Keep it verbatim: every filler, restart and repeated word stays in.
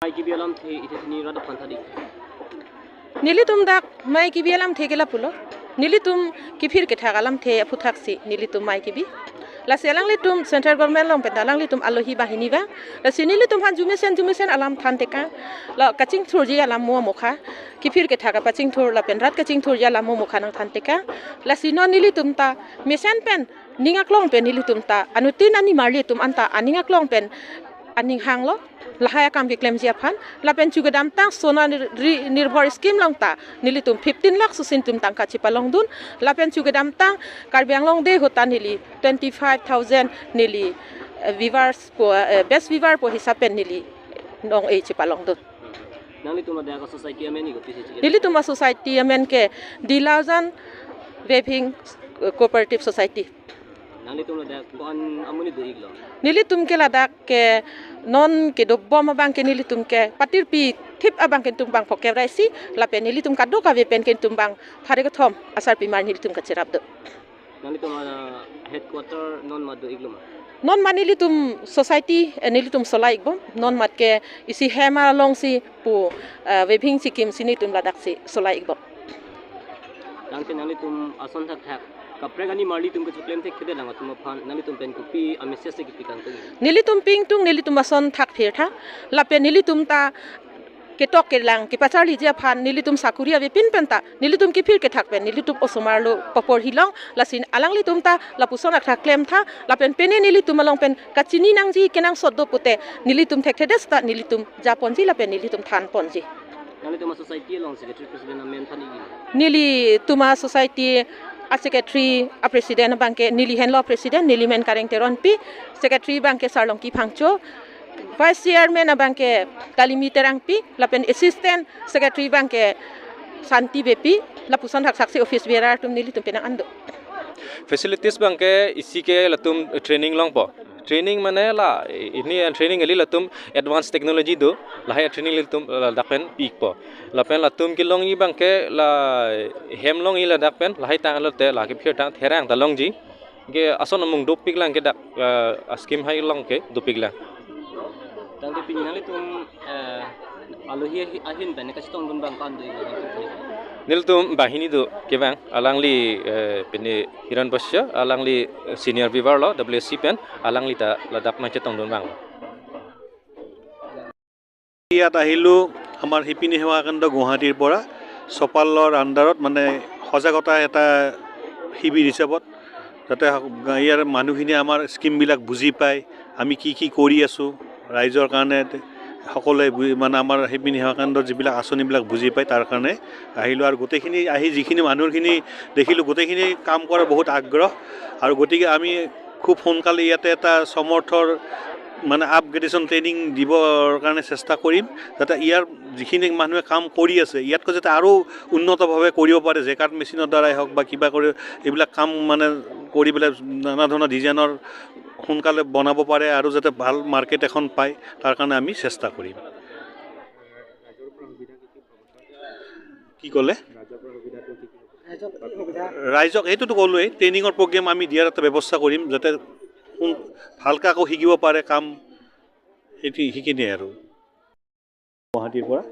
Mai kebi alamthe ithi sini rat aphan tha di. Nelitum dak mai kebi alamthe ke lapulo. Nelitum kephir kethak alamthe aphuthaksi nelitum mai kebi. Lasi alanglitum central government along pen alanglitum alohi banghini vang. Lasi nelitum aphan jumesen jumesen alam than tekang. La kachingthurji alam mo mokha. Kephir kethak apachingthur lapen rat kachingthurji alam mo mokha nangthan tekang. Lasi non nelitum ta mesen pen ning aklong pen nelitum ta anuttin animarli atum anta aning aklong pen aning hanglo. Lahai akam keklemji aphan lapen chu kedamtang Sona Nir-, Ri-, Nirbhar scheme along ta nelitum fifteen lakh susin tum tangka chepalongdun lapen chu kedamtang Karbi Anglong Day ahut ta neli twenty-five thousand neli, eh, weavers pu, eh, best weaver pu hisap pen neli nong-e chepalongdun. Nanglitum ada ka society amen ni ko pisi chikit? Nelitum a-society amen ke Dilajan Weaving Cooperative Society. Nanglitum ladak ko-an amonit do-iklo? Nelitum ke ladak ke non kedobom abang ke nelitum ke patirpi thip abang ke netum bang phokep ra isi lapen nelitum kadokave pen ke netum bang phare kethom asarpimar nelitum kacherap do. Nanglitum, ah, headquarter non mat do-iklo ma? Non mat nelitum society, eh, nelitum solai-ikbom. Non mat ke isi hem alongsi pu, eh, weaving si kimsi nelitum ladaksi solai-ikbom. Tangte nanglitum ason thakthak kaprek animarli atum kechoklem thekthedet lang atum aphan nanglitum pen kopi a-message si kipi kangtung? Nelitum pi ingtung, nelitum ason thakphir tha. Lapen nelitum ta ketok kelang kepacharliji aphan nelitum sakuri avepin pen ta nelitum kephir kethak pen nelitum osomar lo paporhi long, lasi alanglitum ta lapuson athak klem tha lapen pine nelitum along pen kachini nangji kenangsot do pute nelitum thekthedet ta nelitum japonji lapen nelitum thanponji. Nanglitum a-society along secretary president amen than-ikji? Nelitum a-society a-secretary a-president abang ke neli henlo president, neli men Kareng Teronpi, secretary abang ke Sarlongki Phangcho, vice chairman abang ke Kalimi Terangpi, lapen assistant secretary abang ke Santi Beypi, lapuson thakthak si office bearer atum nelitum penang an do. Facilities abang ke isi ke latum training longpo. Training mane la, ini training kali latum advanced technology do, lahai training latum ladak pen pi-ikpo. Lapen latum kelongji abang ke la hem longji ladak pen, lahai tang lote la kephir tang therang ta longji. Ke ason amung dopik lang ke dak, eh, a-scheme hai along ke dopik lang. Tangte pini nanglitum, eh, alohi ahi-, ahin pen kachetongdun abang ko-an do-iklo? Nelitum banghini do kevang, alangli, eh, pini Hiran Basya, alangli, eh, senior weaver lo W S C pen, alangli ta ladak mai chetongdun abang. ইয়াত আহিলোঁ আমাৰ শিপিনী সেৱা কেন্দ্ৰ গুৱাহাটীৰ পৰা, চপালৰ আণ্ডাৰত মানে সজাগতা এটা শিবিৰ হিচাপত, যাতে ইয়াৰ মানুহখিনিয়ে আমাৰ স্কিমবিলাক বুজি পায়, আমি কি কি কৰি আছোঁ ৰাইজৰ কাৰণে, সকলোৱে বুজি, মানে আমাৰ শিপিনী সেৱা কেন্দ্ৰত যিবিলাক আঁচনিবিলাক বুজি পায়, তাৰ কাৰণে আহিলোঁ। আৰু গোটেইখিনি আহি যিখিনি মানুহখিনি দেখিলোঁ, গোটেইখিনি কাম কৰাৰ বহুত আগ্ৰহ। আৰু গতিকে আমি খুব সোনকালে ইয়াতে এটা সমৰ্থৰ মানে আপগ্ৰেডেশ্যন ট্ৰেইনিং দিবৰ কাৰণে চেষ্টা কৰিম, যাতে ইয়াৰ যিখিনি মানুহে কাম কৰি আছে, ইয়াতকৈ যাতে আৰু উন্নতভাৱে কৰিব পাৰে, জেকাৰ্ট মেচিনৰ দ্বাৰাই হওক বা কিবা কৰি এইবিলাক কাম মানে কৰি পেলাই নানা ধৰণৰ ডিজাইনৰ সোনকালে বনাব পাৰে আৰু যাতে ভাল মাৰ্কেট এখন পায়, তাৰ কাৰণে আমি চেষ্টা কৰিম। কি ক'লে? ৰাইজক এইটোতো ক'লোৱেই, ট্ৰেইনিঙৰ প্ৰগ্ৰেম আমি দিয়াৰ এটা ব্যৱস্থা কৰিম, যাতে সোন-, ভালকৈ আকৌ শিকিব পাৰে কাম, সেইটো, সেইখিনিয়ে আৰু। গুৱাহাটীৰ পৰা।